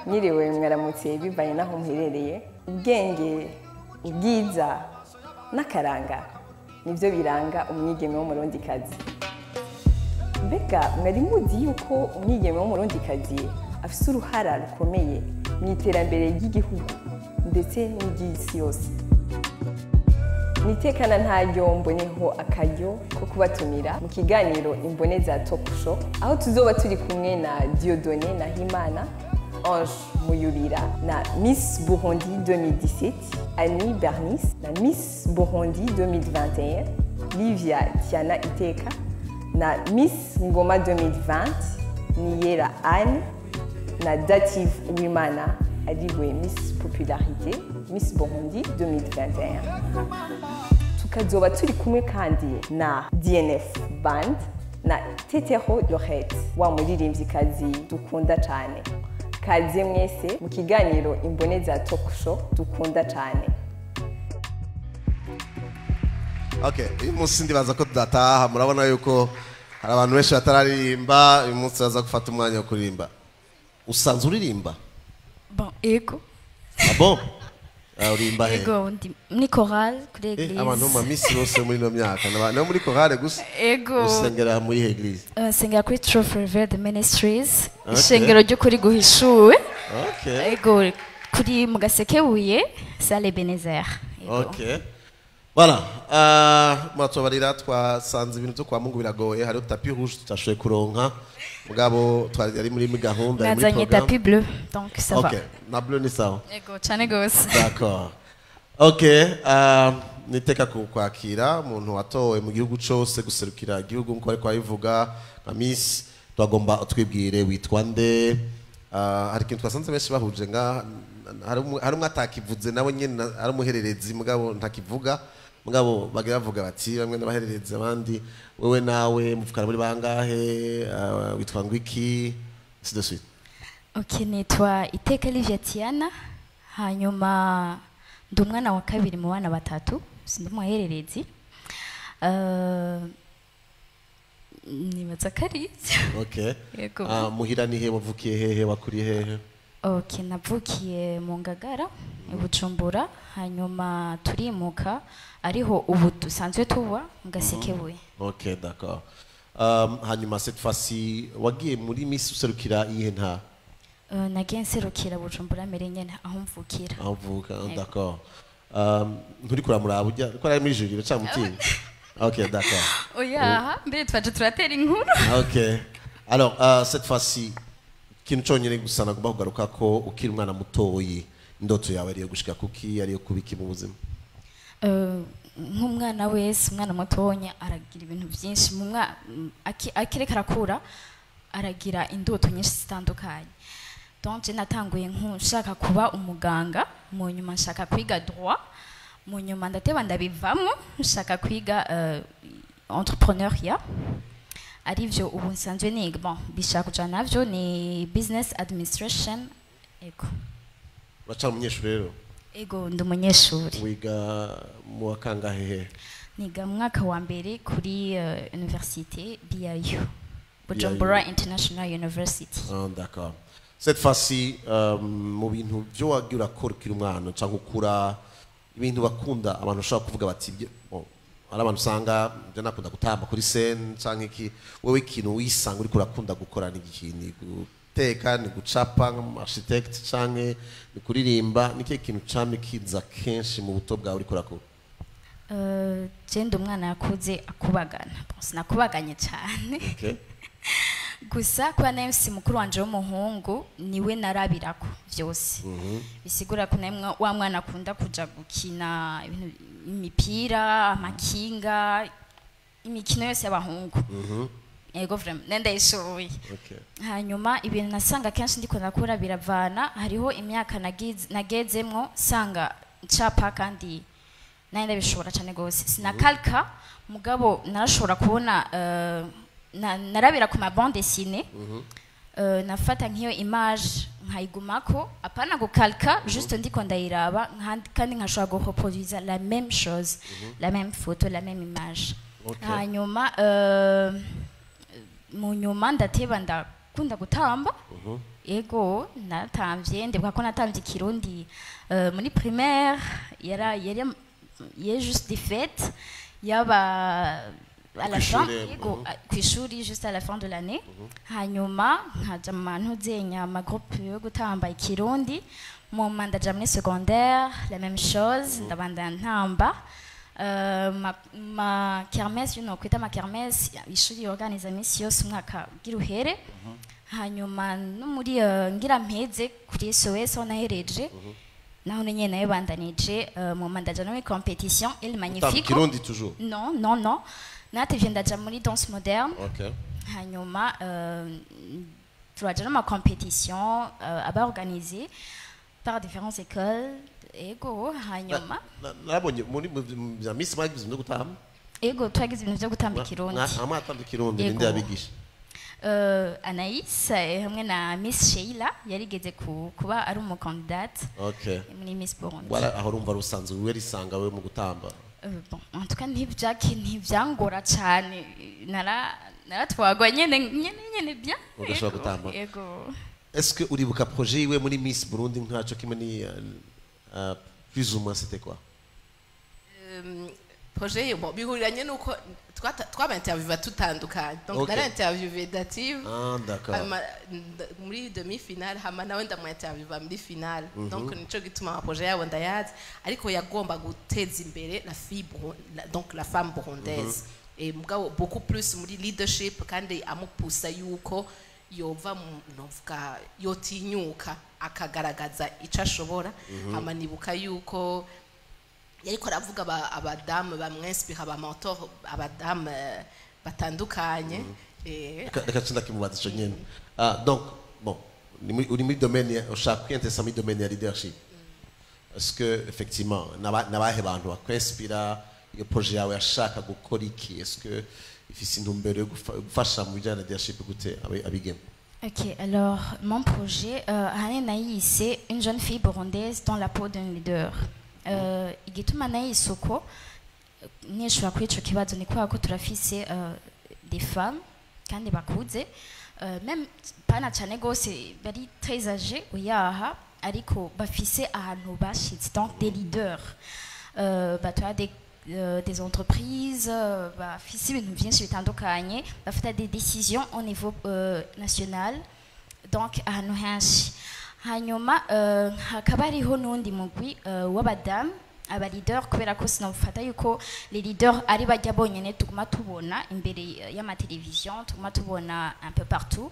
Mwiriwe, mwaramutse, bivanye n'aho muherereye. Ubwenge, ubwiza n'akaranga nibyo biranga umwigeme w'Umurundikazi. Mbega mwari muzi yuko umwigeme w'Umurundikazi afise uruhara rukomeye mu iterambere ry'igihugu ndetse n'iry'isi yose? Nitekana ntaryo mboneho akaryo ko kubatumira mu kiganiro Imboneza Talk Show, aho tuzoba turi kumwe na Dieudonné Nahimana, Ange Muyubira na Miss Burundi 2017 Annie Bernice, na Miss Burundi 2021 Livia Tiana Iteka, na Miss Ngoma 2020 Niyera Anne, na Dative Uwimana ariwe Miss Popularité Miss Burundi 2021. Tukazoba turi kumwe kandi na DNF Band na Tetero Lorette, wa muririmvyikazi dukunda cane. Kaze mwese mu kiganiro Imboneza Talk Show dukunda cane. Okay, uyu munsi ndibaza ko tudataha. Murabona yuko hari abantu benshi batararirimba. Uyu munsi baza gufata umwanya wo kuririmba. Usanzwe uririmba? Bon, ego. Ah bon? Ah, uririmba he? Ego, ndi muri chorale kuri église. Abantu mu misi bose muri ino myaka no muri chorale gusa? Ego. Usengera muri église? Nsengera kuri Truth Revealed Ministries. Ishengero ry'ukuri guhishuwe. Ego, kuri mu Gasekebuye, salle Ebenezer. Ego. Okay. Voilà. Muratubabarira, twasanze ibintu byo kwa Mungu biragoye. Hariho tapis rouge tutashoboye kuronka. Mugabo twari ari muri gahunda, ari muri Nazanye programme. tapis bleu, donc ça va. Okay, na bleu ni sawa. Ego, cane gose. D'accord. Ok, niteka kukwakira, umuntu watowe mu gihugu cose guserukira igihugu nkuko ariko abivuga nka Miss. Twagomba utwibwire, witwa nde? Hari ikintu twasanze benshi bahuje nga hari umwe atakivuze, nawe nyene ari umuhererezi, mugabo ntakivuga, mugabo bagira bavuga bati bamwe n'abahererezi, abandi wewe nawe muvukana muri bangahe, witwa ngwiki, ainsi de suite. Ok, nitwa Iteka Livia Tiana, hanyuma ndi umwana wa kabiri mu bana batatu, sindi umuhererezi. Nibaza ko ari ivyo. Okay. Yego. Muhira ni he? Wavukiye hehe? Wakuriye hehe? Ok, navukiye mu Ngagara i Bujumbura, hanyuma turimuka ariho ubu dusanzwe tuba mu Gasekebuye. Ok, d'accord. Hanyuma cette fois-ci wagiye muri Miss userukira iyihe ntara? Nagiye nserukira Bujumbura mbere nyene, aho mvukira. Aho uvuka. Yego. D'accord. Nturi kuramuraba ujya ko ari muri jury uracamutinda? Ok, d'accord. Oya, mbere twaje turatera inkuru. Ok. Alors, cette fois-ci ikintu conyine gusa nagomba kugaruka ko ukiri umwana mutoyi, indoto yawe ariyo gushika kuki, ariyo kubiki mu buzima? Nk'umwana wese, umwana mutonya aragira ibintu byinshi mu akireka arakura, aragira indoto nyinshi zitandukanye. Donc je natanguye nshaka kuba umuganga, mu nyuma nshaka kwiga droit, mu nyuma ndateba ndabivamo, nshaka kwiga entrepreneuriat, arivyo ubu nsanzwe niga. Bon, bishaka kuja navyo ni business administration, ego. Uracari umunyeshuri rero? Ego, ndi umunyeshuri. Wiga mu wa kangahe, he? Niga mu mwaka wa mbere kuri université BIU, Bujumbura International University. Ah, d'accord. Cette fois-ci, mu bintu byo wagiye urakora ukiri umwana cyangwa ukura, ibintu bakunda, abantu bashobora kuvuga bati bon, hari abantu usanga byo nakunda gutamba kuri scène cyangwa iki, wewe ikintu wisanga uriko urakunda gukora ni iki? Ni guteka, ni gucapa nka architecte, canke ni kuririmba? Ni kihe kintu camye kiza kenshi mu buto bwawe uriko urakura? Je ndi umwana yakuze akubagana. Bon, sinakubaganye cyane. Gusa kuba nayo si mukuru wanje w'umuhungu, niwe narabirako vyose. Bisigura ko nawe wa mwana akunda kuja gukina ibintu, imipira, amakinga, imikino yose y'abahungu. Ego, vraiment nendayishoboye. Hanyuma ibintu nasanga kenshi ndiko ndakura biravana, hariho imyaka nagezemwo sanga ncapa kandi nari ndabishobora cyane gose. Sinakalka, mugabo narashobora kubona, narabira ku ma bande dessinée, nafata nk'iyo image nkayigumako, apana gukalka, juste ndiko ndayiraba, kandi nkashobora gureproduisa la même chose, la même photo, la même image. Hanyuma mu nyuma ndateba ndakunda gutamba. Ego, natamvye. Ndibuka ko natamvye ikirundi muri primaire, yara yari yari juste des fêtes yaba à la fin. Kw'ishure, Ego, kw'ishuri, juste à la fin de l'année. Hanyuma nkaja mu mantuzenya ama groupe yo gutamba ikirundi. Mu ndaja muri secondaire, la même chose, ndabandanya ntamba. Ma kermesse, you know, kwita ma kermesse ishuri organiza misi yose umwaka ugira uhere. Hanyuma no muri ngira mpeze kuri SOS aho nahereje, naho nyene nayo bandanije. Mu ndaja no muri compétition El Utamba Magnifico. Kirundi toujours? Non, natevye ndaja muri danse moderne. Hanyuma turaja no ma compétition aba organisée par différentes écoles. Ego, hanyuma Narabonye muri mu bya Miss mwagize ibintu byo gutamba. Ego, twagize ibintu vyo gutamba ikirundi. Mwatamba ikirundi? Yego. Ninde yabigisha? Anaïs hamwe na Miss Sheila yarigeze kuba ari umukandidate muri Miss Burundi. Wala aho urumva rusanzwe we risanga we mu gutamba? Bon, en tout cas ntivyake ntivyangora cane, naratwagwa nyene nyene nyene bien. Ugashobora Ego, gutamba. Ego. Est-ce que uribuka projet yiwe muri Miss Burundi nkaco kimwe ni plus ou moins c'était quoi? Projet, bon, bihuriranye nuko twaba interviewa tutandukanye, donc nara interviewé Dative. Ah, d'accord. Hama, muri demi finale, hama nawe ndamu interviewa muri finale. Donc nico gituma ama projet yabo ndayazi, ariko yagomba guteza imbere la fille donc la femme burundaise, et mugabo beaucoup plus muri leadership, kandi amupusa yuko yova mu novuga yotinyuka akagaragaza ico ashobora. Hama nibuka yuko yariko aravuga abadamu bamwinspira, aba mentor, abadamu batandukanye. Reka nca ndakimubaza ico nyene. Ah, donc bon, uri muri domaine ushaka kwiyintesa muri domaine ya leadership. Est-ce que effectivement nabahe bantu bakwinspira? Iyo projet yawe yashaka gukora iki? Est-ce que ifise intumbero yo gufasha mu bijyanye na leadership gute abigeme? Ok, alors mon projet, ahanini nayise une jeune fille burundaise dans la peau d'un leader. Igituma nayise uko, nishura kuri ico kibazo, ni kubera ko turafise des femmes kandi bakuze, même pana cane gose bari très âgées oyaha, ariko bafise ahantu bashitse, donc des leaders, batwara des entreprises, bafise ibintu vyinshi bitandukanye, bafata des décisions au niveau national, donc ahantu henshi. Hanyuma hakaba hariho n'uwundi mugwi w'abadamu aba leader, kubera ko sinofata yuko les leaders ari bajya bonyene tuguma tubona imbere y'amateleviziyo, tuguma tubona un peu partout.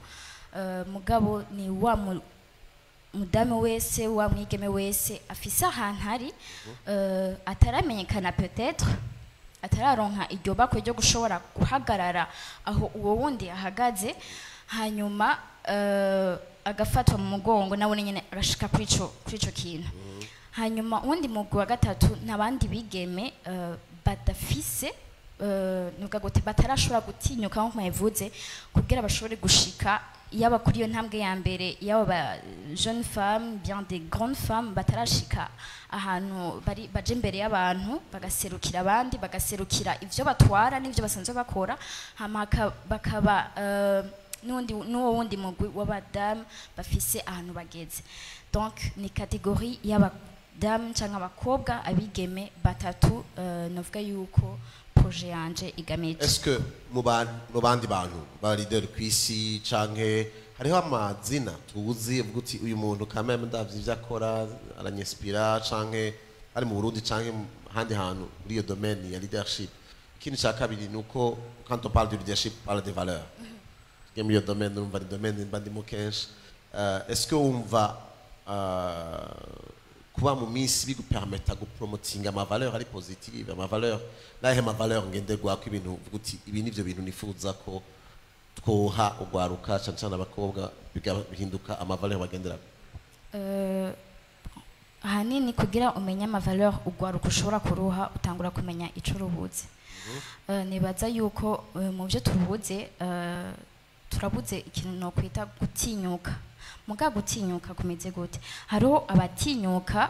Mugabo ni wa mudamu wese, wa mwigeme wese afise ahantu ari, ataramenyekana, peut-être atararonka iryo bakwe ryo gushobora guhagarara aho uwo wundi ahagaze, hanyuma agafatwa mu mugongo, nawe nyene agashika kuri ico kintu. Hanyuma uwundi mugwi wa gatatu n'abandi bigeme badafise, nuvuga gute, batarashobora gutinyuka nkuko mwabivuze, kugira bashobore gushika yaba kuri iyo ntambwe ya mbere, yaba ba jeune femme, bien des grandes femmes batarashika ahantu bari baje imbere y'abantu, bagaserukira abandi, bagaserukira ivyo batwara n'ivyo basanzwe bakora. Hama bakaba n'undi n'uwo wundi mugwi w'abadamu bafise ahantu bageze. Donc ni catégorie y'abadamu canke abakobwa, abigeme batatu, novuga yuko projet yanje igamije. Est-ce que mu bandi bantu ba leader ku isi canke hariho amazina tuzi uvuga uti uyu muntu quand même ndavye ivyo akora aranyinspira, canke ari mu Burundi canke ahandi hantu muri iyo domaine ya leadership? Ikindi ca kabiri ni uko quand on parle de leadership, on parle des valeurs. Twe muri iyo domaine, urumva ni domaine mba ndimo kenshi. Est-ce que wumva kuba mu minsi bigupermeta gupromotinga ama valeur ari positive, ama valeur nahe, ama valeur ngenderwako, ibintu uvuga uti ibi nivyo bintu nifuza ko twoha ugwaruka, cane cane abakobwa, bihinduka ama valeur bagenderako? Ahanini kugira umenye ama valeur ugwaruka ushobora kuruha, utangura kumenya ico rubuze. Nibaza yuko mu byo tubuze, turabuze ikintu nokwita gutinyuka. Muga gutinyuka kumeze gute? Hariho abatinyuka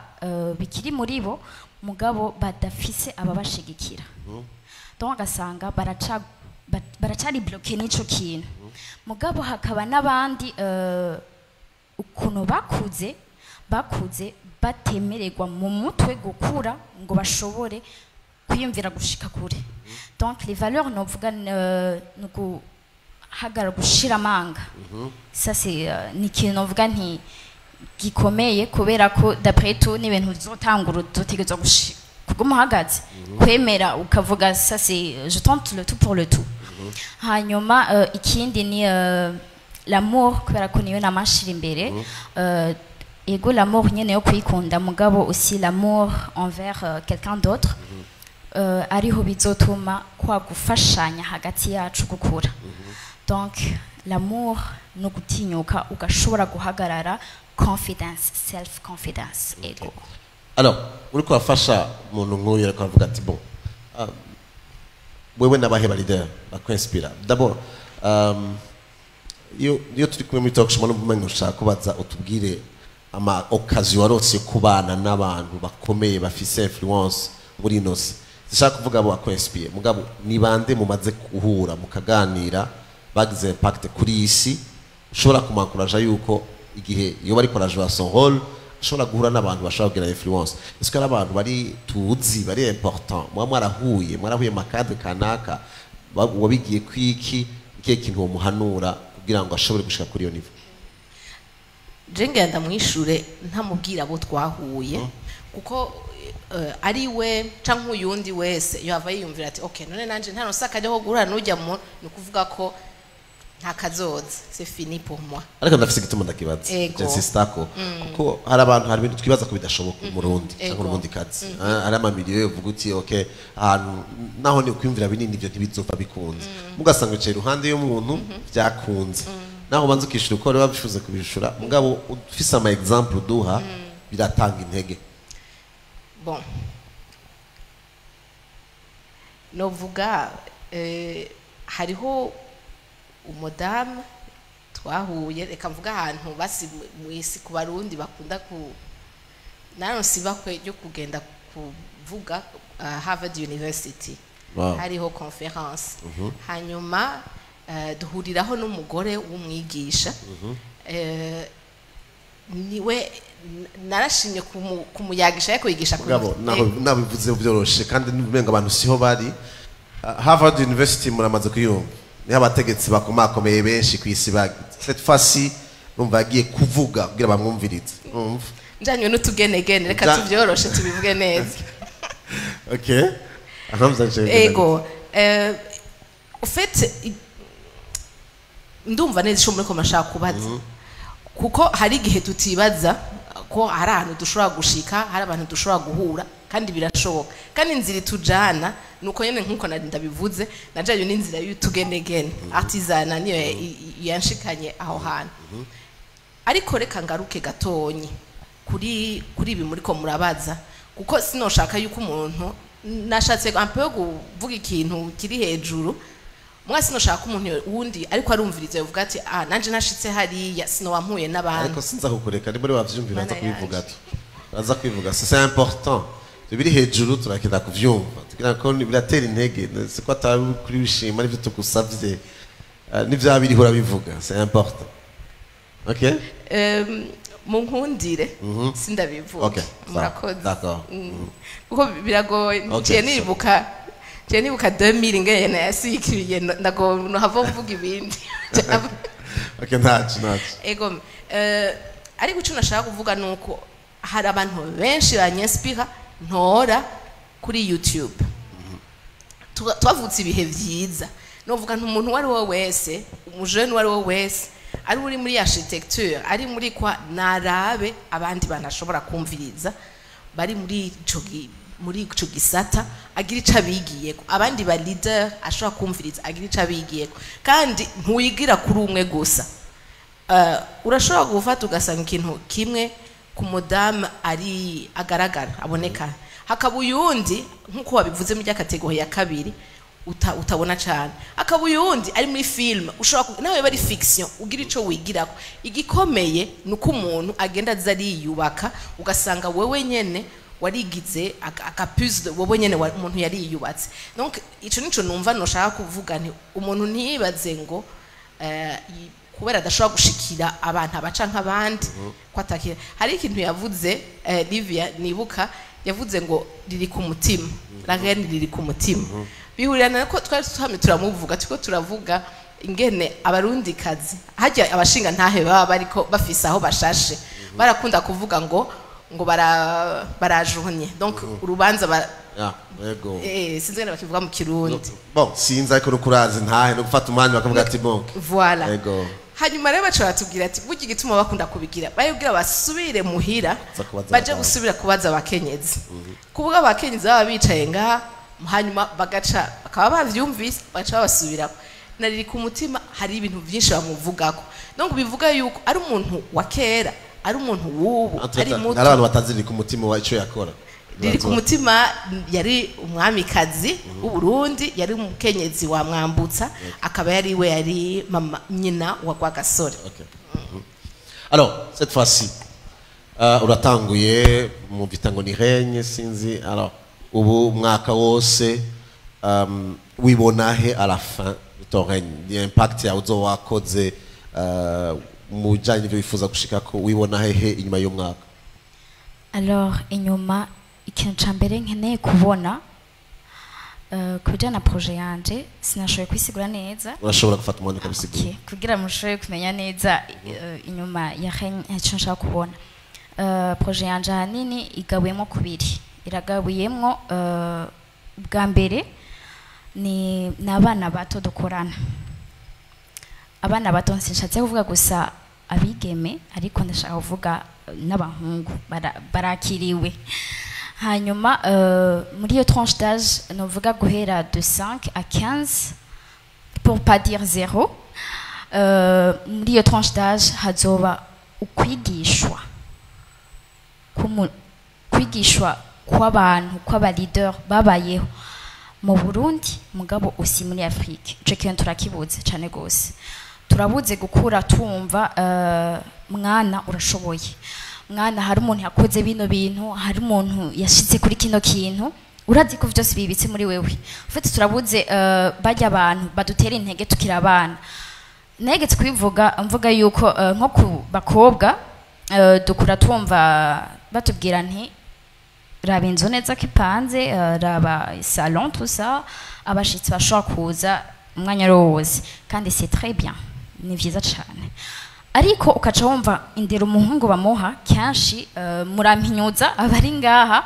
bikiri muri bo, mugabo badafise ababashigikira, donc ugasanga baracari bloqué n'ico kintu. Mugabo hakaba n'abandi Ukuntu bakuze batemererwa mu mutwe gukura ngo bashobore kwiyumvira gushika kure. Donc les valeurs, novuga ni guhagarara, gushira amanga. Ça c'est ni ikintu novuga nti gikomeye, kubera ko d'après tout ni ibintu bizotangura, uzotegerezwa kuguma uhagaze, kwemera ukavuga: ça c'est, je tente le tout pour le tout. Hanyuma ikindi ni l'amour, kubera ko niyo namashira imbere. Ego, l'amour nyene yo kwikunda, mugabo aussi l'amour envers quelqu'un d'autre, ariho bizotuma kwa gufashanya hagati yacu gukura. Donc l'amour no gutinyuka ugashobora guhagarara, confidence, self confidence, ego. Alors, uriko urafasha umuntu nk'uyu, ariko aravuga ati: bon, wewe n'abahe ba leader bakwinspira? D'abord, iyo turi kumwe muri talk show, numva umengo ushaka kubaza utubwire ama occasion warose yo kubana n'abantu bakomeye bafise influence muri ino si. Zishaka kuvuga abo bakwinspire, mugabo ni bande mumaze guhura mukaganira bagize impact kuri iyi si, ushobora kumankuraja yuko igihe iyo bariko arajouer son rôle ashobora guhura n'abantu bashobora kugira influence? Est-ce que ari abantu bari tuzi, bari important, muba mwarahuye mu makadre kanaka, wabigiye kwiki, ikihe kintu womuhanura kugira ngo ashobore gushika kuri iyo niveau? Je ngenda mwishure ntamubwira abo twahuye, kuko ari we canke uyundi wese yohava yiyumvira ati: okay, none nanje ntaronse akajya ko guhura n'ujya mu, ni ukuvuga ko nta kazoza, c'est fini pour moi. Ariko ndafise igituma ndakibaza. Ego. J'insista ko kuko hari abantu, hari ibintu twibaza ko bidashoboka mu Burundi cyangwa Urundi kazi. Hari amamiliyo uvuga uti: okay, ahantu naho ni ukwiyumvira binini, ibyo ntibizova bikunze. Mugasanga wicaye iruhande y'umuntu byakunze, naho ubanza ukishura uko wari wabishuze kubishura, mugabo ufise ama exemple uduha biratanga intege. Bon, novuga hariho umudamu twahuye, reka mvuga ahantu basi mu isi ku Barundi bakunda ku naronse ibakwe ryo kugenda kuvuga Harvard University. Hariho conférence, hanyuma duhuriraho n'umugore w'umwigisha. Niwe narashimye kumuyagisha ariko yigisha Mugabo naho nabivuze byoroshe kandi n'umenga abantu siho bari. Harvard University muramaze kuyumva, niho abategetsi bakomakomeye benshi ku isi bagize. Cette fois-ci numva yagiye kuvuga kugira bamwumvirize. Umva. Njanywe n'utugenegene, reka tubyoroshe tubivuge neza. Okay, ahamza. Ego, au fait ndumva neza ico muriko murashaka kubaza, kuko hari igihe tutibaza ko hari ahantu dushobora gushika, hari abantu dushobora guhura, kandi birashoboka. Kandi inzira itujana nuko nyene, nkuko nari ndabivuze, najayo n'inzira y'utugenegene, artisanat niyo yanshikanye aho hantu. Ariko reka ngaruke gatonyi kuri ibi muriko murabaza, kuko sinoshaka yuko umuntu, nashatse un peu kuvuga ikintu kiri hejuru mwa, sinoshaka umuntu wundi ariko arumviriza yovuga ati: ah, nanje nashitse hariya sinoba mpuye n'abandi. Ariko sinza kukureka, ni muri wavyumvira Mana aza kubivuga yanje. Tu aza kwivuga, c'est important. Ibyo biri hejuru turakenda kuvyumva tugira ko biratera intege, siko atari kuri bishima n'ivyo tugusavye. N'ivyaba biriho urabivuga, c'est important, okay? Munkundire sindabivuga. Okay, sawa. Murakoze. D'accord. Kuko biragoye. Okay, Nciye nibuka 2000 ngene nayasikiriye, ndago hava mvuga ibindi. Okay, ntaco. Ego, ariko icyo nashaka kuvuga ni uko hari abantu benshi banyinspira ntora kuri YouTube. Twavutse ibihe byiza, novuga nti umuntu uwo ari we wese, umujene uwo ari we wese, ari uri muri architecture, ari muri kwa, narabe abandi bantu ashobora kumviriza bari muri ico gisata, agira ico abigiyeko, abandi ba leader ashobora kumviriza, agira ico abigiyeko. Kandi ntuyigira kuri umwe gusa. Urashobora gufata ugasanga ikintu kimwe ku mudamu ari agaragara aboneka, hakaba uyundi nk'uko wabivuze muri catégorie ya kabiri utabona cyane, hakaba uyundi ari muri film ushobora nawe bari fiction ugira ico wigirako. Igikomeye ni uko umuntu agenda aza ariyubaka, ugasanga wewe nyene warigize aka puzzle, wowe nyene umuntu yariyubatse. Donc ico nico numva noshaka kuvuga, nti umuntu ntiyibaze ngo Kubera adashobora gushikira abantu abaca nk'abandi, ko atakira. Hari ikintu yavuze, Livia, nibuka yavuze ngo riri ku mutima, la reine riri ku mutima. Bihurirana ko twari tuhamye turamuvuga, turiko turavuga ingene Abarundi kazi hajya abashinga ntahe baba bariko bafise aho bashashe, barakunda kuvuga ngo barajunye, donc urubanza Ah, yego. Sinzi ngene bakivuga mu Kirundi. Bon, sinzi, ariko nukurazi ntahe no gufata umwanya bakavuga ati bon. Voilà. Hanyuma rero baca baratubwira ati burya igituma bakunda kubigira, bayibwira basubire muhira, Za kubaza baje abagabo. gusubira kubaza abakenyezi, kuvuga abakenyezi baba bicaye ngaha, hanyuma bagaca bakaba bavyumvise, bagaca babasubirako. Nariri ku mutima, hari ibintu byinshi bamuvugako, donc bivuga yuko ari umuntu wa kera, ari umuntu w'ubu, ari muto. Hari abantu batazi riri ku mutima wa ico yakora. Riri ku mutima yari umwamikazi w'Uburundi, yari umukenyezi wa Mwambutsa, akaba yari we yari mama nyina wa Rwagasore. Ok. Alors, cette fois-ci, uratanguye mu bita ngo ni règne, sinzi. Alors, ubu umwaka wose, wibona he à la fin de ton règne? Ni impact yawe uzoba wakoze mu bijanye n'ivyo wifuza gushikako, wibona hehe inyuma y'umwaka? Alors, inyuma, ikintu ca mbere nkeneye kubona, ku bijanye na projet yanje, sinashoboye kwisigura neza. Urashobora gufata umwanya ukabisigura. Okay. Kugira mushobore kumenya neza, inyuma ya règne icyo nshaka kubona, projet yanje ahanini igabuyemo kubiri. Iragabuyemwo, bwa mbere ni abana bato dukorana. Abana bato, sinshatse kuvuga gusa abigeme, ariko ndashaka kuvuga n'abahungu barakiriwe. Hanyuma muri iyo tranche d'âge, novuga guhera de 5 à 15, pour pas dire 0, muri iyo tranche d'âge hazoba ukwigishwa kwigishwa kw'abantu, kw'aba leader babayeho mu Burundi, mugabo usi muri Afrique. Ico kintu turakibuze cane gose. Turabuze gukura tumva, mwana urashoboye, mwana hari umuntu yakoze bino bintu, hari umuntu yashitse kuri kino kintu, urazi ko vyose bibitse muri wewe. Ufite turabuze barya abantu badutera intege tukiri abana. Negetse kubivuga, mvuga yuko nko ku bakobwa, dukura twumva batubwira nti raba inzu neza ko ipanze, raba salon, tout ça, abashitsi bashobora kuza umwanya ari wo wose. Kandi c'est très bien, ni vyiza cane, ariko ukaca wumva indero umuhungu bamuha kenshi, murampinyuza abari ngaha,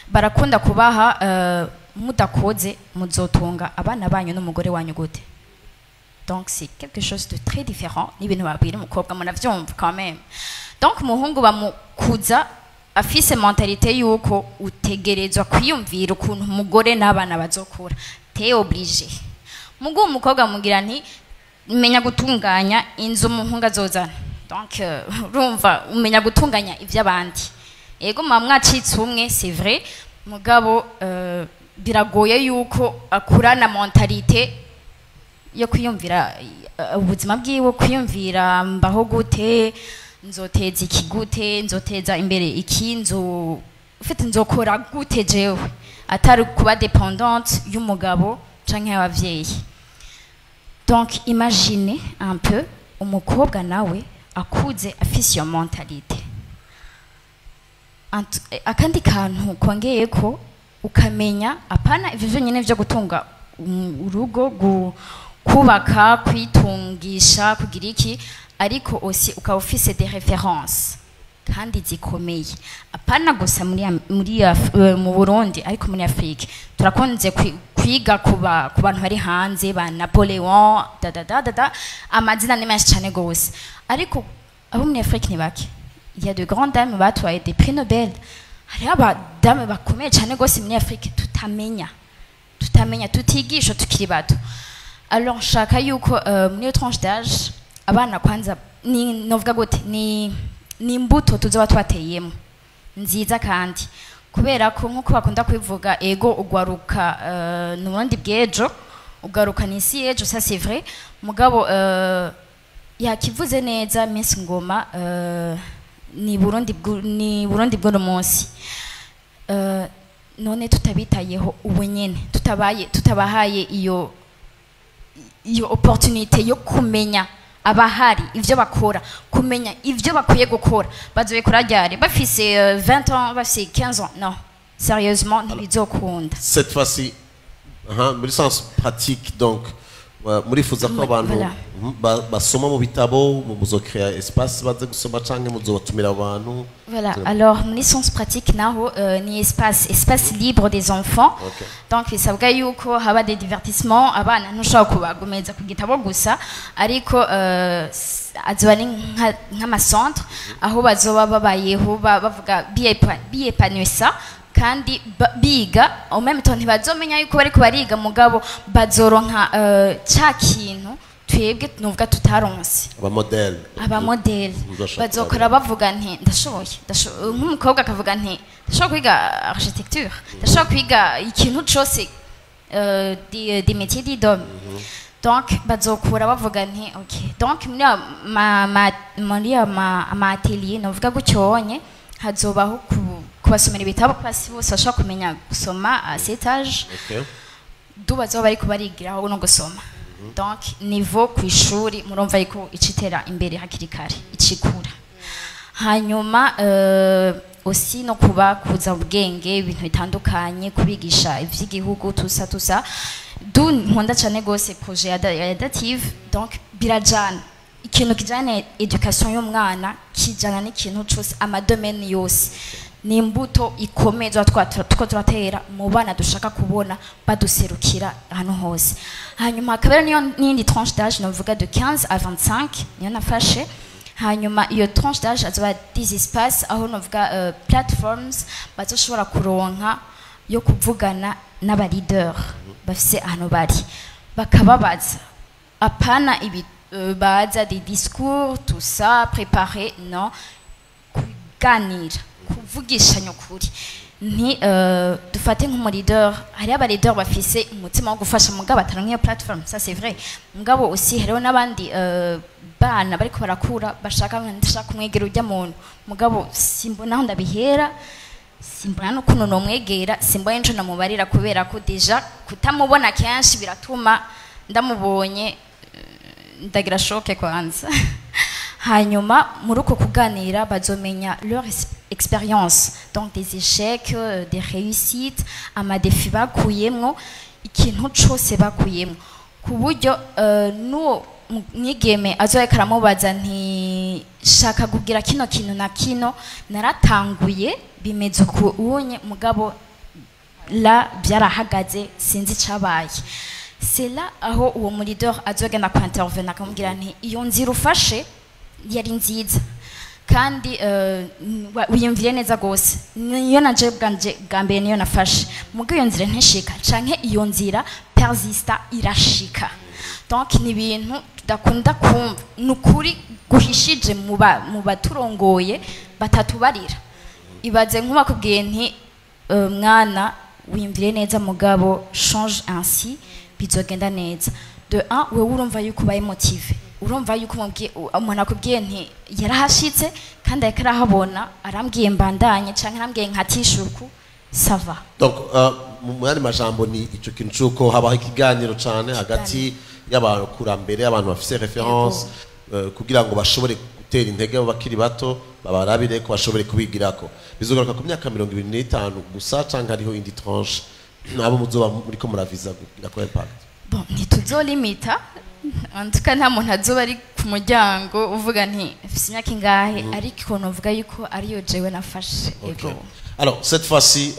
barakunda kubaha, mudakoze muzotunga abana banyu n'umugore wanyu gute? Donc c'est quelque chose de très différent n'ibintu babwira umukobwa, munavyumva quand même. Donc umuhungu bamukuza afise mentalité yuko utegerezwa kwiyumvira ukuntu umugore n'abana bazokura, t'es obligé. Mugu umukobwa mugira nti menya gutunganya inzu umuhungu azozana. Donc urumva umenya gutunganya ivy'abandi. Ego, muba mwacitse umwe, c'est vrai, mugabo biragoye yuko akurana mentalité yo kwiyumvira ubuzima bwiwe, kwiyumvira mbaho gute, nzoteza iki gute, nzoteza imbere iki, nzo ufite nzokora gute jewe, atari kuba dépendante y'umugabo canke y'abavyeyi. Donc imaginez un peu umukobwa nawe akuze afise iyo mentalité. Akandi kantu kongeye ko ukamenya, apana ivyo vyonyene vyo gutunga urugo, kubaka, kwitungisha, kugira iki, ariko aussi ukaba ufise des références kandi zikomeye, apana gusa muri mu Burundi, ariko muri Afrique. Turakunze kwiga ku bantu bari hanze, ba Napoleon, da da da da da, amazina ni menshi cyane gose, ariko abo muri Afrique ni bake. Il y a de grandes dames batwaye des prix Nobel, hariho abadamu bakomeye cyane gose muri Afrique tutamenya, tutigisha tukiri bato. Alors nshaka yuko muri iyo tranche d'âge abana kwanza ni novuga gute, ni imbuto tuzoba twateyemo nziza, kandi kubera ko nkuko bakunda kubivuga, ego ugwaruka ni Burundi bw'ejo, ugaruka ni isi y'ejo, ça c'est vrai. Mugabo yakivuze neza Miss Ngoma, ni Burundi bw'uno munsi. None tutabitayeho ubu nyene, tutabaye tutabahaye iyo opportunité yo kumenya Abahari ivyo bakora, kumenya ivyo bakwiye gukora, bazobikora ryari? Bafise 20 ans, bafise 15 ans? Non, sérieusement, ntibizokunda. Cette fois-ci, aha, muri sens pratique, donc murifuza ko abantu basoma mu bitabo, muzocréa espace baze gusoma canke muzobatumira abantu? Voilà, alors muri sens pratique naho ni espace libre des enfants. Donc bisabwa yuko haba des divertissements. Abana ntushobora kubagumeza ku gitabo gusa, ariko azoba ari nk'amacentre aho bazoba babayeho bavuga biépanouissa kandi biga en même temps. Ntibazomenya yuko bariko bariga, mugabo bazoronka ca kintu twebwe nuvuga tutaronse. Abamodèle. Abamodèle. Muzashobora bazokora bavuga nti ndashoboye, nk'umukobwa akavuga nti ndashobora kwiga architecture, ndashobora kwiga ikintu cose, des métiers dits d'hommes. Donc bazokura bavuga nti ok. Donc muri ayo muri ayo ama atelier novuga gutyonye, hazobaho kubasomera ibitabo, kuko si bose bashobora kumenya gusoma à cet âge. Du bazoba bariko barigiraho no gusoma. Donc niveau ku ishuri, murumva yuko icitera imbere hakiri kare icikura. Hanyuma aussi no kuba kuza ubwenge, ibintu bitandukanye, kubigisha ivy'igihugu, tusa tusa du nkunda cyane gose projet ya Dative. Donc birajana, ikintu kijana education y'umwana kijana n'ikintu cose, amadomaine yose. Ni imbuto ikomeye tuba turatera mu bana dushaka kubona baduserukira ahantu hose. Hanyuma hakaba niyo n'iyindi tranche d'âge novuga de 15 à 25, niyo nafashe. Hanyuma iyo tranche d'âge azoba des espaces aho novuga platforms bazoshobora kuronka yo kuvugana n'aba leader bafise ahantu bari, bakababaza, apana ibi baza des discours, tout ça préparé, non, kuganira, kuvugishanya ukuri. Nti dufate nk'umu leader, hariho aba leader bafise umutima wo gufasha mugabo bataronka iyo platform, ça c'est vrai. Mugabo aussi hariho n'abandi bana bariko barakura bashaka, ndashaka kumwegera ujya muntu, mugabo simbona aho ndabihera, simbona n'ukuntu nomwegera, simbona nico namubarira, kubera ko déjà kutamubona kenshi biratuma ndamubonye ndagira choc kwanza. Hanyuma muri uko kuganira bazomenya leur expérience, donc des échecs, des réussites, amadéfis bakuyemwo, ikintu cose bakuyemwo, ku buryo n'uwo mwigeme azoyeka aramubaza nti shaka kugira kino kintu na kino, naratanguye bimeze uku unye, mugabo la byarahagaze, sinzi icabaye. C'est là aho uwo mu leader azogenda ku intervenir, akamubwira nti iyo nzira ufashe yari nziza kandi wiyumvire neza gose, niyo nanje bwanje bwa mbere niyo nafashe, mugo iyo nzira ntishika, canke iyo nzira persista irashika. Donc ni ibintu tudakunda kumva, ni ukuri guhishije mu baturongoye batatubarira. Ibaze nk'ubakubwiye nti mwana, wiyumvire neza, mugabo change ainsi, bizogenda neza. De un, wewe urumva yuko ubaye motivé, urumva yuko umuntu akubwiye nti yarahashitse kandi ariko arahabona, arambwiye mbandanye canke arambwiye nkatishuku, ça va. Donc mu yandi majambo, ni ico kintu c'uko habaho ikiganiro cane hagati y'abakurambere, abantu bafise référence, kugira ngo bashobore gutera intege abo bakiri bato, babarabire ko bashobore kubigirako. Bizogaruka ku myaka 25 gusa, canke hariho indi tranche nabo muzoba muriko muraviza kugira ko impact? Bon, ntituzolimita. En tout cas nta muntu azoba ari ku muryango uvuga nti mfise imyaka ingahe, ariko novuga yuko ariyo jewe nafashe. Okay. Ego. Alors, cette fois-ci,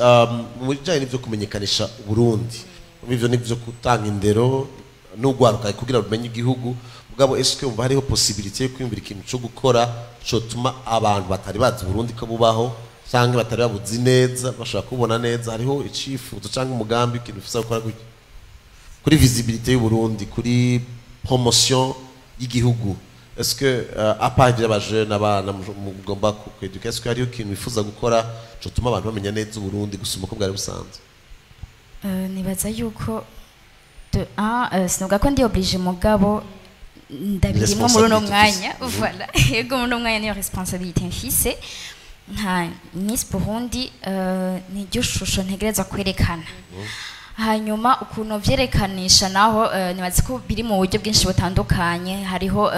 mu bijyanye n'ibyo kumenyekanisha Burundi, muri ivyo n'ibyo gutanga indero n'ugwaruka kugira rumenye igihugu, mugabo est-ce que umva hariho possibilité yo kwiyumvira ikintu cyo gukora cotuma abantu batari bazi Burundi ko bubaho, canke batari babuzi neza, bashobora kubona neza? Hariho icifuzo canke umugambi, ikintu ufise gukora gutya kuri visibilité y'u Burundi, kuri promotion y'igihugu? Est-ce que à part ivy'abajene, abana mugomba kweduka, est-ce que hariho ikintu wifuza gukora cotuma abantu bamenya neza Uburundi gusumba uko bwari busanzwe? Nibaza yuko de un, sinovuga ko ndi obligé, mugabo ndabirimwo muri uno Responsabilité mwanya. ufise. Voilà, yego, muri uno mwanya niyo responsabilité mfise nka Miss Burundi, niryo shusho ntegerezwa kwerekana. Hanyuma ukuntu vyerekanisha naho, nibaza ko biri mu buryo bwinshi butandukanye. Hariho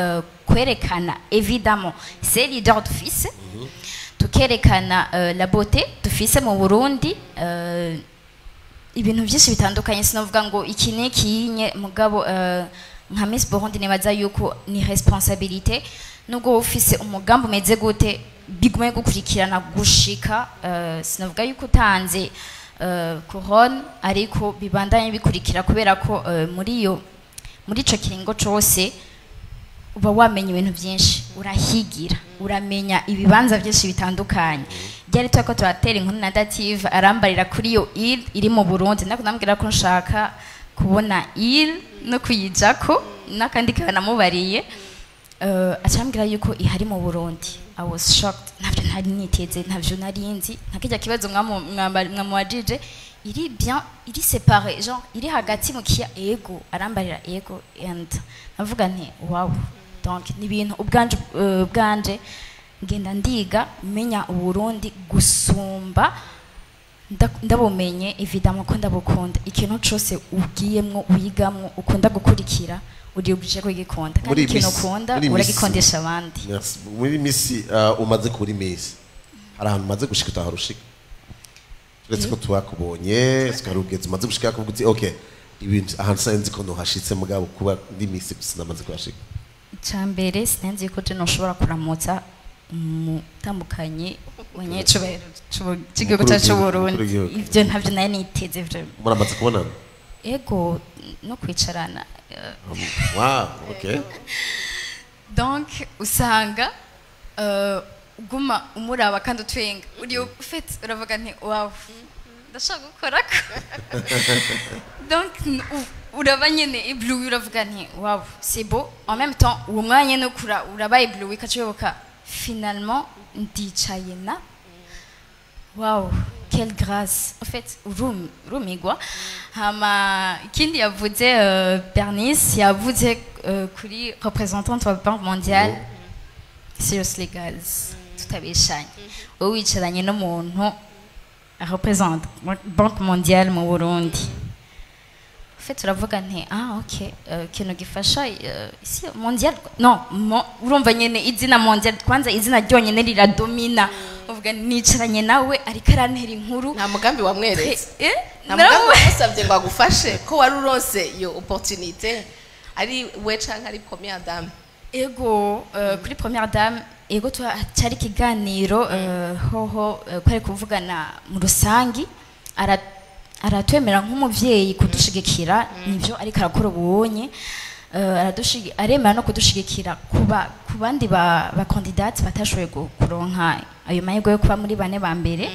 kwerekana évidemment ces leaders dufise, tukerekana la beauté dufise mu Burundi, ibintu byinshi bitandukanye. Sinavuga ngo iki ni kinye, mugabo nka Miss Burundi nibaza yuko ni responsabilité, nubwo wowe ufise umugambi umeze gute, bigume gukurikirana gushika, sinavuga yuko utanze couronne, ariko bibandanye bikurikira, kubera ko muri ico kiringo cose uba wamenya ibintu byinshi, urahigira, uramenya ibibanza byinshi bitandukanye. Ryari turiko turatera inkuru na Dative, arambarira kuri iyo île iri mu Burundi, nako ndamubwira ko nshaka kubona île no kuyijako, n'akandi kanamubariye, acambwira yuko ihari mu Burundi. I was shocked, ntavyo ntari niteze, ntavyo nari nzi. Nka kirya kibazo mwamubajije, iri bien, iri séparé, genre iri hagati mu kiya. Ego, arambarira ego, and navuga nti wow. Donc ni ibintu ubwanje ngenda ndiga menya Uburundi gusumba, ndabumenye évidemment ko ndabukunda. Ikintu cose ugiyemwo, wigamwo, ukunda gukurikira, uri obligé kugikunda, kandi Muri ikintu ukunda muri Miss- uragikondesha abandi. Merci. Muri Miss, umaze kuri Miss, hari ahantu umaze gushika utahora ushika, uretse ko twakubonye sikari ugeze umaze gushika kuvuga uti okay, ibintu ahantu sinzi ko nohashitse, mugabo kuba ndi Miss gusa namaze kuhashika? Icambere, sinzi ko je noshobora kuramutsa umutandukanye wanyecubahiro c'igihugu Umukuru cyacu w'igihugu, c'Uburundi. umukuru w'igihugu. Ivyo ntavyo nari niteze vraiment. Muramaze kubonana? Ego, no kwicarana. Wow, okay. Donc usanga uguma umuraba kandi utwenga, uri ufite uravuga nti wow, ndashaka gukorako. Donc uraba nyene ébloui, uravuga nti wow, c'est beau. En même temps uwo mwanya no kura uraba ébloui, ukaciyoboka finalement ndicaye na wow, quelle grâce. En fait urumigwa. Hama ikindi yavuze, Bernice yavuze kuri représentante wa Banque mondiale. Seriously guys, tutabeshanye, wowe wicaranye n'umuntu représente Banque mondiale mu Burundi, en fait uravuga nti ah ok, ikintu gifasha isi mondial non urumva nyene izina mondial, kwanza izina ryonyene riradomina. Uvuga nicaranye nawe ariko arantera inkuru. Nta mugambi wamweretse? Eh? Nta mugambi wamusabye ngo agufashe, ko wari uronse iyo opportunité, ari we canke ari première dame? Ego, kuri première dame, ego, cyari ikiganiro, hoho kwari kuvugana mu rusangi, aratwemera nk'umuvyeyi kudushigikira, nivyo ariko arakora ubonye. Aremera no kudushigikira kuba ku bandi ba candidats batashoboye kuronka ayo mahirwe yo kuba muri bane ba mbere.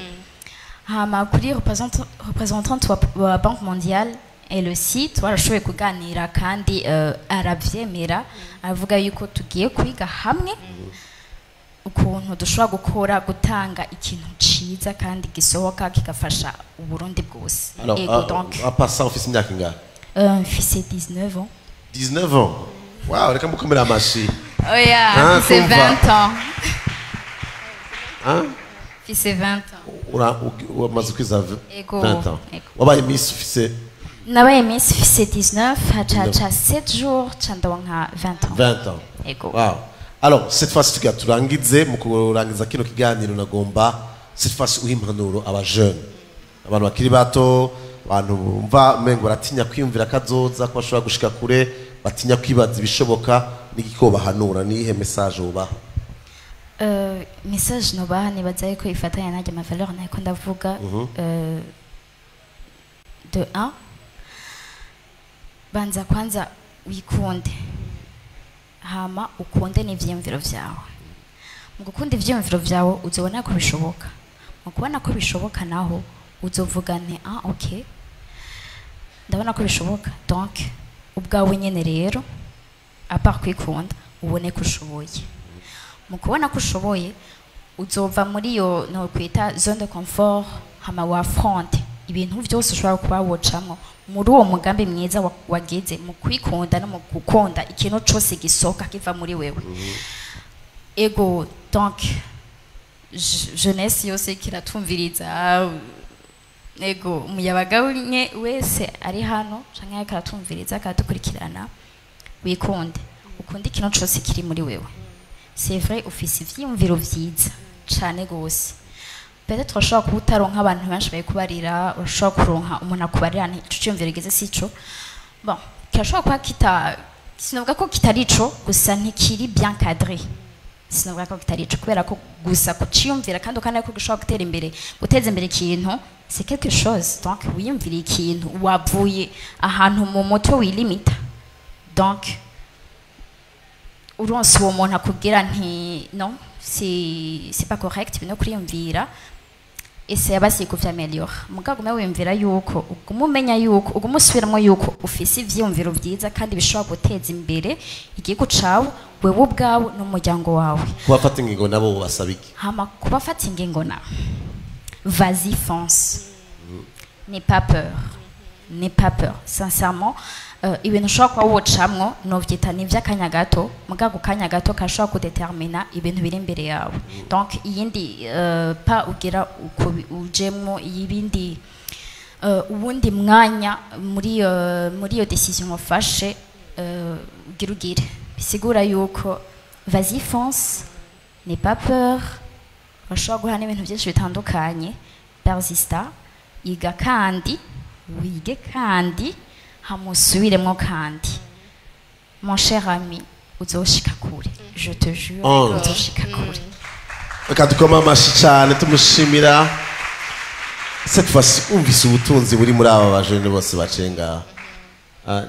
Hama kuri représentante wa Banque mondiale, elle aussi twarashoboye kuganira kandi aravyemera, aravuga yuko tugiye kwiga hamwe ukuntu dushobora gukora, gutanga ikintu ciza kandi gisohoka kigafasha Uburundi bwose. Alors, Ego, donc en passant, ufise imyaka ingahe? Mfise 19 ans. 19 ans, wow, reka mukomere amashi. Oya. Ah, Mfise kumva. 20 ans. Hein? Mfise 20 ans. Wamaze kwiza Ego, 20 ans? Ego. Wabaye Miss ufise? Nabaye Miss mfise 19, haca haca 7 jours ca ndonka 20 ans. 20 ans. Ego. Wow. Alors, cette fois-ci tugira turangize, mu kurangiza kino kiganiro nagomba cette fois uha impanuro aba jeune, abantu bakiri bato, abantu bumva umengo baratinya kwiyumvira kazoza ko bashobora gushika kure, batinya kwibaza ibishoboka, n'igiko bahanura, niyihe message ubaha? Message nobaha, nibaza yuko ifatanya nanjye ama valeur nayiko ndavuga. De un, banza kwanza wikunde, hama ukunde n'ivyiyumviro vyawe. Mu gukunda ivyiyumviro vyawe uzobona ko bishoboka. Mu kubona ko bishoboka naho uzovuga nti ah ok, ndabona ko bishoboka. Donc ubwawe nyene rero, à part kwikunda, ubone ko ushoboye. Mu kubona ko ushoboye uzova muri iyo nokwita zone de confort, hama w'affronte ibintu vyose ushobora kuba wocamwo muri uwo mugambi mwiza wagize mu kwikunda no mu gukunda ikintu cose gisohoka kiva muri wewe. Ego, donc jeunesse yose kiratumviriza. Ego, umuyabaga umwe wese ari hano canke ariko aratumviriza, akadukurikirana, wikunde, ukunde ikintu cose kiri muri wewe. C'est vrai, ufise ivyiyumviro vyiza cane gose. Peut-être urashobora kuba utaronka abantu benshi babikubarira, urashobora kuronka umuntu akubarira nti ico ciyumviro geze sico. Bon, kirashobora kuba kita, sinovuga ko kitari ico, gusa ntikiri bien cadré. Sinovuga ko kitari ico kubera ko gusa kuciyumvira kandi ukana ko gishobora gutera imbere, guteza imbere ikintu, c'est quelque chose. Donc wiyumvira ikintu wavuye ahantu mu mutwe wilimita, donc uronse uwo muntu akubwira nti non, c'est pas correct bino kuriyumvira, ese basi kuvyameliora. Mugabo gume wiyumvira yuko, ugume umenya yuko, ugume usubiramwo yuko ufise ivyiyumviro vyiza kandi bishobora guteza imbere igihugu cawe, wewe ubwawe n'umuryango wawe. Kubafata ingingo nabo basaba iki? Hama kubafata ingingo na, vas-y, fonce, n'aie pas peur, n'aie pas peur, sincèrement. Ibintu ushobora kuba wocamwo novyita ni ivy'akanya gato, mugabo kanya gato kashobora kudetermina ibintu biri imbere yawe. Donc iyindi pas ugira uko ujemwo ibindi, uwundi mwanya muri iyo décision wafashe, ugira ugire, bisigura yuko vas-y, fonce, n'aie pas peur. Urashobora guhura n'ibintu byinshi bitandukanye, persista, iga kandi wige kandi hamusubiremwo kandi, mon cher ami, uzoshika kure, je te jure. Ange. Uzoshika kure. Reka dukome amashi cyane tumushimira. Cette fois umvise ubutunzi buri muri aba bajene bose bacenga.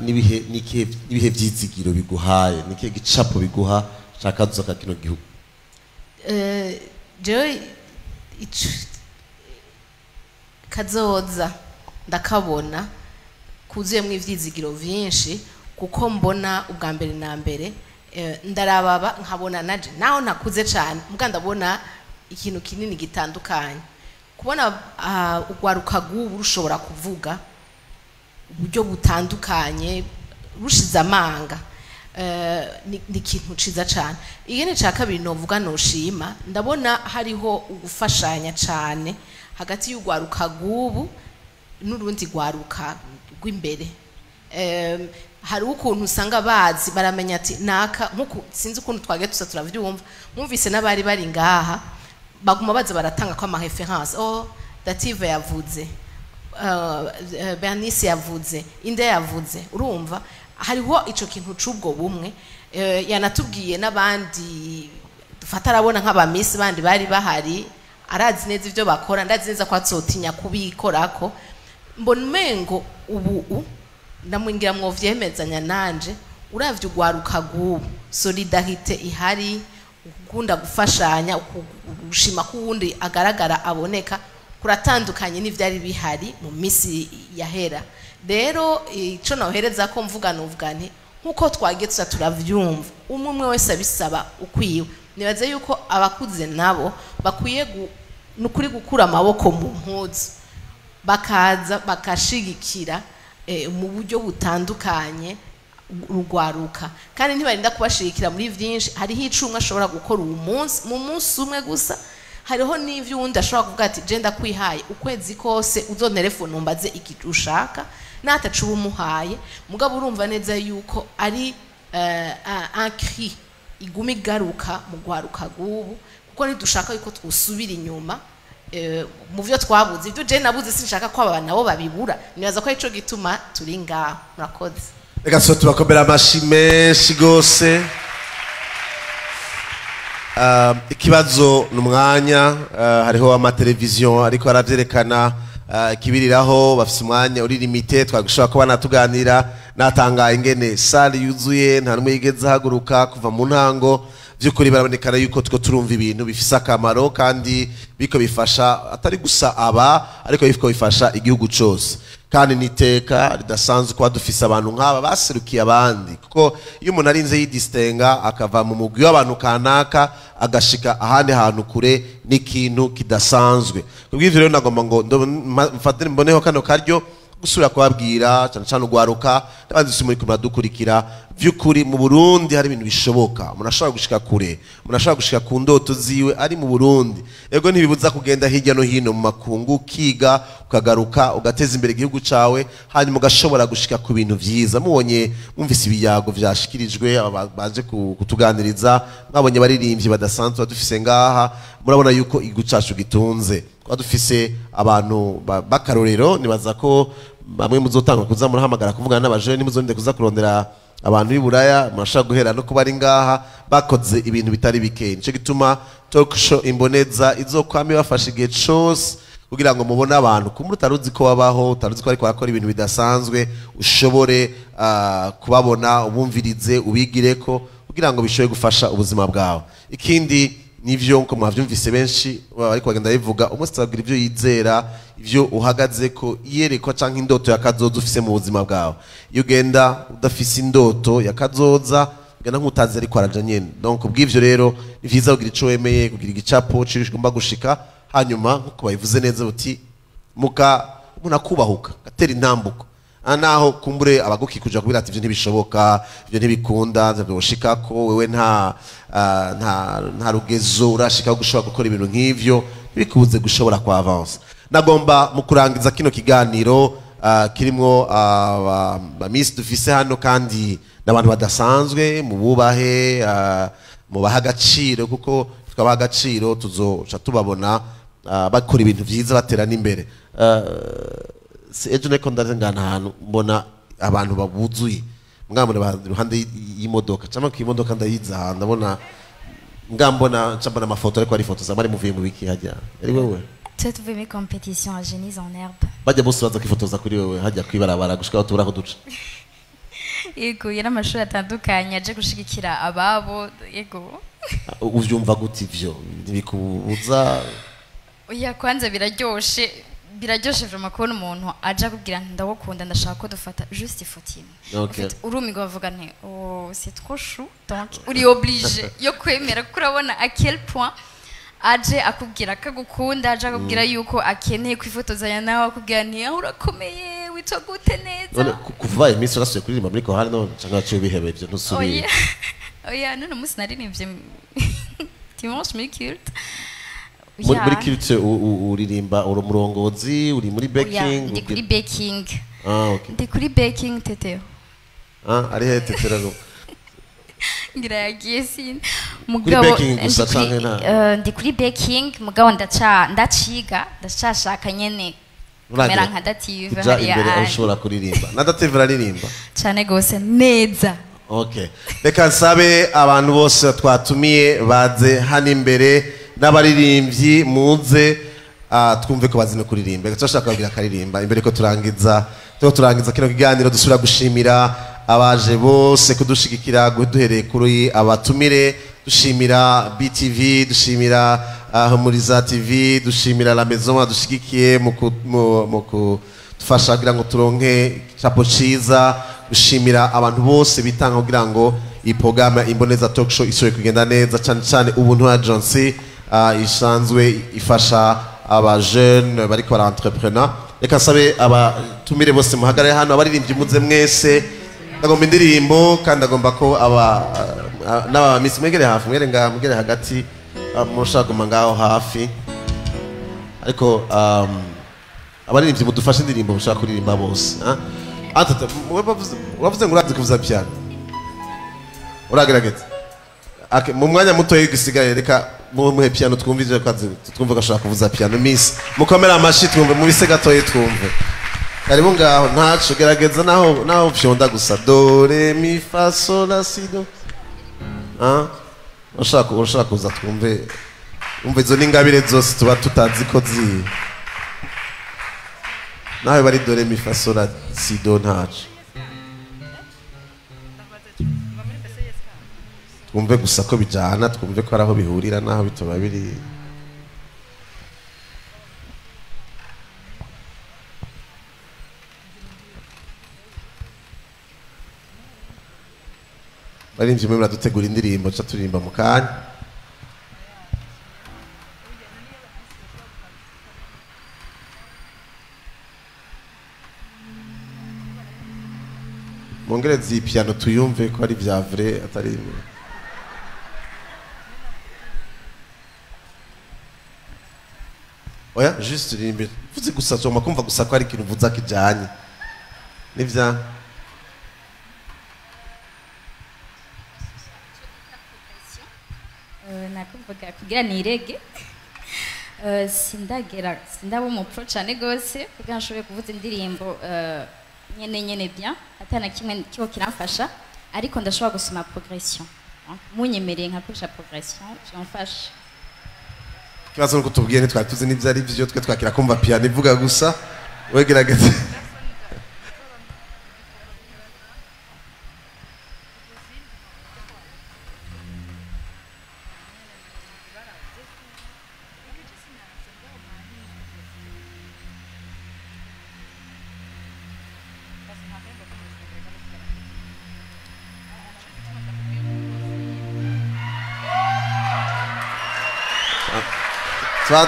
Nibihe nibihe vyizigiro biguhaye, nikihe gicapo biguha cakazuza ka kino gihugu? Jewe kazoza ndakabona kuzuyemwo ivyizigiro vyinshi, kuko mbona ubwa mbere na mbere, ndarababa nkabona naje naho nakuze cane, mbwa ndabona ikintu kinini gitandukanye. Kubona urwaruka rw'ubu rushobora kuvuga uburyo butandukanye rushize amanga, ni ikintu ciza cane. Ikindi ca kabiri novuga noshima, ndabona hariho ugufashanya cane hagati y'urwaruka rw'ubu n'urundi rwaruka rw'imbere. Hari ukuntu usanga bazi baramenya ati naka, nkuku sinzi ukuntu twagiye tusa turavyumva, mwumvise n'abari bari ngaha baguma baza baratanga ko ama référence: oh, Dative yavuze, Bernice yavuze, inde yavuze. Urumva hariho ico kintu c'ubwo bumwe. Yanatubwiye n'abandi dufata, arabona nk'abamisi bandi bari bahari, arazi neza ivyo bakora, ndazi neza ko azotinya kubikorako. Mbona umengo ubu ndamwingira mwovyemezanya nanje, uravye urwaruka rw'ubu, solidarité ihari, ukunda gufashanya, gushima ko uwundi agaragara aboneka, kuratandukanye n'ivyari bihari mu misi yahera. Rero ico nohereza ko mvuga, novuga nti nkuko twagiye tuza turavyumva, umwe umwe wese abisaba ukwiwe. Nibaze yuko abakuze nabo bakwiye nukuri gukura amaboko mu mpuzu, bakaza bakashigikira mu buryo butandukanye rugwaruka, kandi ntibarinda kubashigikira muri vyinshi. Hariho icumwe ashobora gukora uwu munsi, mu munsi umwe gusa. Hariho n'ivyo uwundi ashobora kuvuga ati je ndakwihaye ukwezi kose, uzonterefone umbaze iki ushaka, nataca uba umuhaye. Mugabo urumva neza yuko ari un cri iguma igaruka mu rwaruka rw'ubu, kuko ntidushaka yuko twusubira inyuma mu byo twabuze. Ibyo je nabuze sinshaka ko aba nabo babibura. Nibaza ko arico gituma turi ngaho. Murakoze. Reka tuba tubakomera amashi menshi gose. Ikibazo ni umwanya, hariho amateleviziyo ariko aravyerekana, ikibiriraho bafise umwanya uri limité. Twagishobora kuba natuganira. Natangaye ingene salle yuzuye, nta n'umwe yigeze ahaguruka kuva mu ntango. By'ukuri barabonekana yuko two turumva ibintu bifise akamaro kandi biko bifasha atari gusa aba, ariko biko bifasha igihugu cose. Kandi niteka ridasanzwe kuba dufise abantu nk'aba baserukiye abandi, kuko iyo umuntu arinze yidistinga akava mu mugwi w'abantu kanaka agashika ahandi hantu kure, n'ikintu kidasanzwe. Kubw'ivyo rero nagomba ngo mfatire mboneho kano karyo. Gusubira kubabwira cyane cyane ugwaruka n'abandi muri kumwe dukurikira, vy'ukuri mu Burundi hari ibintu bishoboka. Umuntu ashobora gushika kure, umuntu ashobora gushika ku ndoto ziwe ari mu Burundi. Ego ntibibuza kugenda hirya no hino mu makungu, ukiga, ukagaruka, ugateza imbere igihugu cawe, hanyuma ugashobora gushika ku bintu vyiza. Mubonye, mwumvise ibiyago vyashikirijwe aba baje kutuganiriza, mwabonye baririmbyi badasanzwe dufise ngaha, murabona yuko igihugu cacu gitunze. Kwa dufise abantu b'akarorero, nibaza ko bamwe muzotanga kuza murahamagara kuvugana n'abajene, nimuzonde kuza kurondera abantu b'iburaya, murashobora guhera no kuba ari ngaha bakoze ibintu bitari bike. Nico gituma talk show Imboneza izokwama ibafasha igihe cose kugira ngo mubone abantu kumuri utaruzi ko babaho, utaruzi ko ariko barakora ibintu bidasanzwe, ushobore kubabona, ubumvirize, ubigireko kugira ngo bishobore gufasha ubuzima bwawe. Ikindi nivyo nko mwavyumvise benshi ariko bagenda bivuga, umunsi tubabwira ivyo yizera, ivyo uhagaze ko iyerekwa canke indoto ya kazoza ufise mu buzima bwawe. Iyo ugenda udafise indoto ya kazoza, ugenda nk'utazi ariko araja nyene. Donc kubw'ivyo rero ni vyiza kugira ico wemeye, kugira igicapo c'ibigomba gushika, hanyuma nkuko babivuze neza uti muka umuntu akubahuka gatera intambuko. Naho kumbure abagukikuja kubira ati ivyo ntibishoboka, ivyo ntibikunda, ntibyoshika ko wewe nta rugezo urashika gushobora gukora ibintu nk'ivyo, ntibikubuze gushobora kwa avance. Nagomba mu kurangiza kino kiganiro kirimwo ba miss dufise hano kandi n'abantu badasanzwe, mu bubahe, mubaha agaciro, kuko tukabaha agaciro tuzoca tubabona bakora ibintu vyiza batera n'imbere. Ejo neko ndarengana ahantu mbona abantu babuzuye, mwambona iruhande y'imodoka, cyangwa ku imodoka ndayiza ahantu ndabona ngambona ncambona amafoto ariko ari foto za mari muvuye mu biki hajya ari wewe. Twe tuvuye muri competition à Génies en herbe. Bajya bose baza kwifotoza kuri wewe hajya kwibarabara gushika aho tubura aho duca. Yego, yari amashuri atandukanye aje gushigikira ababo. Yego, uvyumva gute ivyo ntibikubuza? Oya, kwanza biraryoshe, biraryoshe vraiment kubona umuntu aja kubwira nti ndagukunda, ndashaka ko dufata juste ifoto imwe. Okay. En fait, urumirwa bavuga nti oh c'est trop chou, donc uri obligé yo kwemera kuko urabona à quel point aje akubwira ko agukunda, aje akubwira yuko akeneye kwifotozanya nawe, akubwira nti aho urakomeye, witwa gute neza. None kuva iminsi urasubiye kuririmba muri korali none canke waciye ubiheba ivyo ntusubiye? Oya, oya, none umunsi naririmbye dimanche muri culte. Muri culte uririmba, uri umurongozi, uri muri backing? Ndi kuri backing. Ah, okay. Ndi kuri backing teteo. Ah, ari he tetero go? Ngira yagiye sin. Kuri backing gusa canke nta? Ndi kuri backing, mugabo ndaciga, ndacashaka nyene kumera nka Dative hariya. Imbere ushobora kuririmba. Na Dative araririmba. Cane gose neza. Okay. Reka nsabe abantu bose twatumiye baze hano imbere, n'abaririmbyi muze twumve ko bazi no kuririmba. Reka turashaka kubabwira akaririmba imbere ko turangiza. Tuko turangiza kino kiganiro, dusubira gushimira abaje bose kudushigikira, duhereye kuri abatumire, dushimira BTV, dushimira Humuriza TV, dushimira La Maison dushigikiye mu kudufasha kugira ngo turonke icapo ciza, dushimira abantu bose bitanga kugira ngo iyi programme Imboneza Talk Show ishoboye kugenda neza, cyane cyane Ubuntu Agency isanzwe ifasha aba jeune bariko bara entrepreneur. Reka nsabe abatumire bose muhagarare hano, abaririmbyi muze mwese. Ndagomba indirimbo kandi agomba ko aba n'aba miss mwegere hafi, mwegere ngaha, mwegere hagati, mushaka kuguma ngaho hafi. Ariko abaririmbyi mudufashe indirimbo mushaka kuririmba bose. Atata wavuze ngo urazi kuvuza piano, uragerageza. Mu mwanya muto gisigaye reka muhe piano twumve ivyo kwazi, twumve ko ashaka kuvuza piano. Miss mukomera amashi twumve, mubise gatoye twumve. Karibu ngaho, ntaco gerageza naho fyonda gusa do re mi fa sol la si do. Ushaka kuza twumve, umve izo n'ingabire zose tuba tutazi ko zi nawe bari do re mi fa sol la si do, ntaco twumve gusa ko bijana, twumve ko araho bihurira naho bitoba biri. Barimvye mwe muradutegura indirimbo tuca turirimba mu kanya. Mwongereze iyi piano tuyumve ko ari vya vrai atari. Oya, juste rimbe. Vuze gusa tuma kumva gusa ko ari ikintu uvuza kijanye. Nivya. Nakuvuga kugira nirege. Sindagera sindaba umupro cyane gose kugira nshobore kuvuza indirimbo nyene bien atana kimwe kiho kiramfasha, ariko ndashobora gusoma progression. Munyemereye nkakoresha progression byamfasha. Kibazo nuko tubwiye ntitwari tuzi n'ivyo ari byo, twe twakira kumva piano ivuga gusa wegerageze.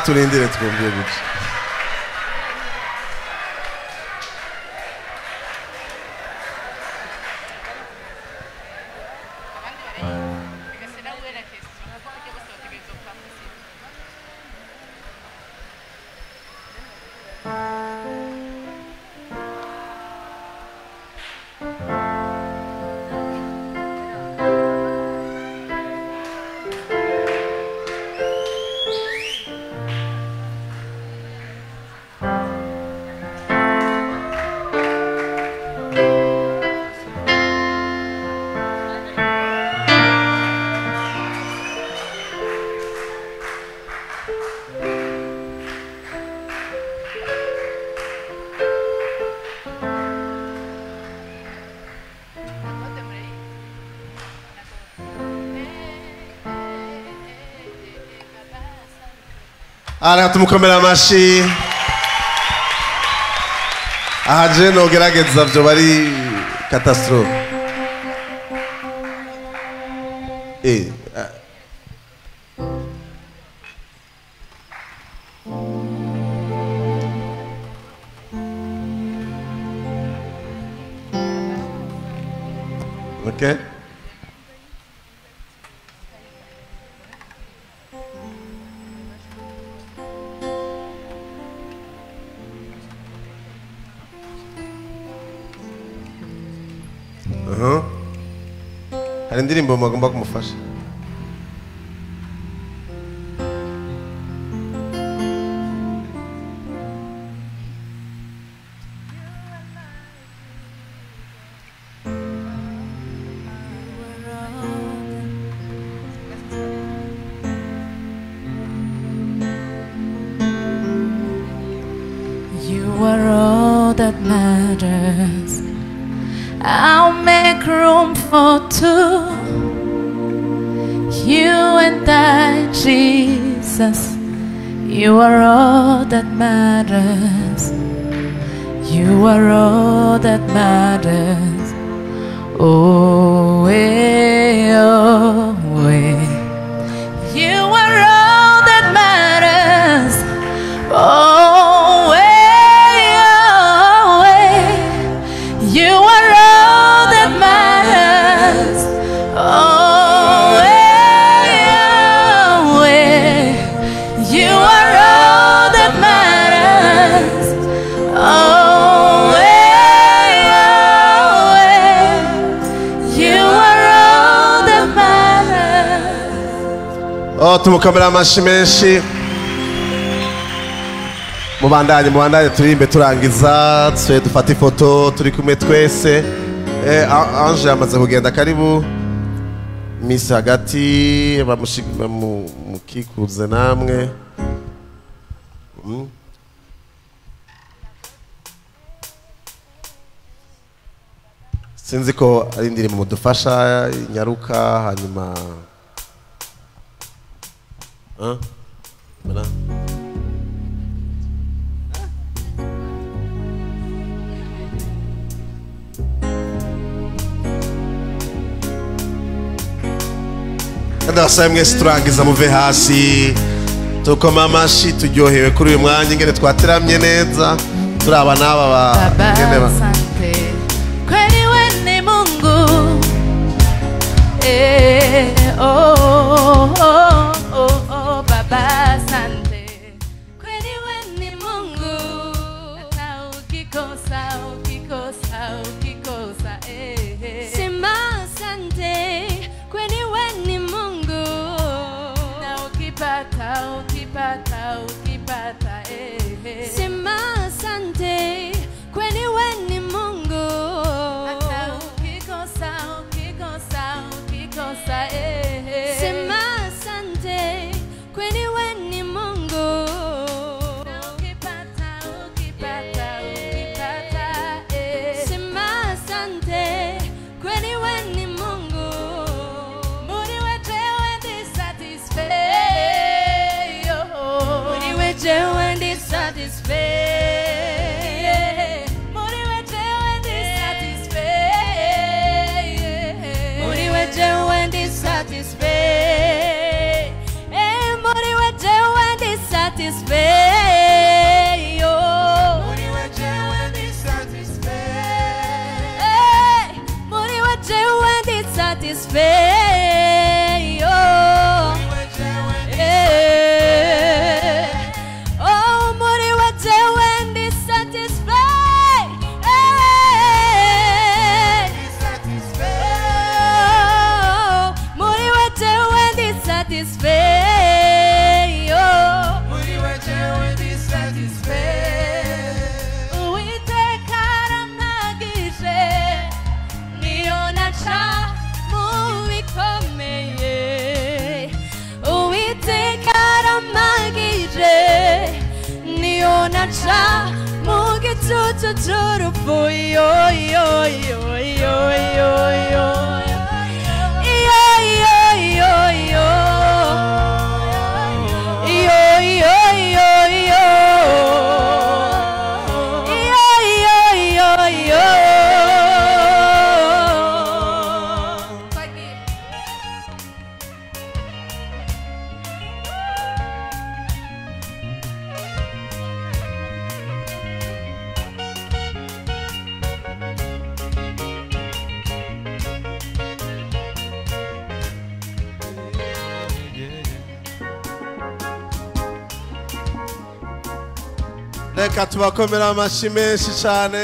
Turindire twumviye gutya. Ara tumukomera amashi. Aha je nogerageza vyo bari catastrophe. Okay. Hari indirimbo mugomba kumufasha. You are all that matters. I'll make room for two. You and I, Jesus. You are all that matters. You are all that matters. Oh, eh, oh, eh. You are all that matters. Oh, eh, oh, eh. You are all that matters. Oh, eh, oh, eh. You are all that matters. Oh, eh, oh, eh. You are all that matters. Oh, tumukomera amashi menshi. Mubandanye turimbe turangiza twe dufata ifoto turi kumwe twese. Ange amaze kugenda, karibu Miss hagati bamukikuze namwe. Sinzi ko ari indirimbo mudufasha nyaruka hanyuma. Voilà. Ndabasaba mwese turangiza muve hasi tukoma amashi turyohewe kuri uyu mwanya ingene twateramye neza turaba n'aba Baba, asante. Kweli we ni Mungu. eh. Oh, oh, oh, oh, Baba asante. Kweli we ni Mungu, hata ukikosa, ukikosa, ukikosa, eh, eh. Sema asante, kweli we ni Mungu. Na ukipata, ukipata, ukipata, eh, eh. Sema asante, kweli we ni Mungu. Hata ukikosa, ukikosa, ukikosa, eh, eh. Sema asante, kweli we ni Mungu. Na ukipata, ukipata, ukipata, eh. Sema asante, kweli we ni Mungu. Muri we jewe ndi satisfait, yo. Muri we jewe ndi satisfait. Yeah. Muri we jewe ndi satisfait, yeah. Muri we jewe ndi satisfait. Eh, muri we jewe ndi satisfait, yo. Muri we jewe ndi satisfait. Eh, muri we jewe ndi satisfait, yo. Muri we jewe ndi Eh, oh, muri we jewe ndi satisfait. Eh, satisfait. oh, muri we jewe ndi satisfait, yo. Muri we jewe ndi satisfait. Uwiteka arampagije, Niyo naca mu bikomeye, Uwiteka arampagije. Niyo naca mu gicucu c'urupfu, yo, yo, yo, yo, yo, yo. Yo, yo, yo, yo. Yo, yo, yo, yo. Yo, yo, yo, yo. Reka tubakomera amashyi menshi cyane.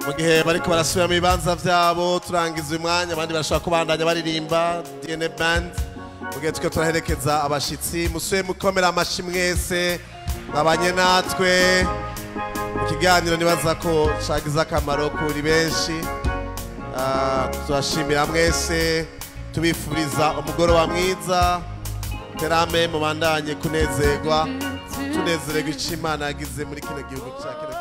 Mu gihe bariko barasubira mu bibanza vyabo, turangiza uyu mwanya, abandi barashobora kubandanya baririmba DNA Band mu gihe turiko turaherekeza abashitsi. Musuye mukomera amashyi mwese mwabanye natwe mu kiganiro, nibaza ko cagize akamaro kuri benshi. Turashimira mwese, tubifuriza umugoroba mwiza, terame, mubandanye kunezerwa, tunezererwa ico Imana yagize muri kino gihugu cyacu.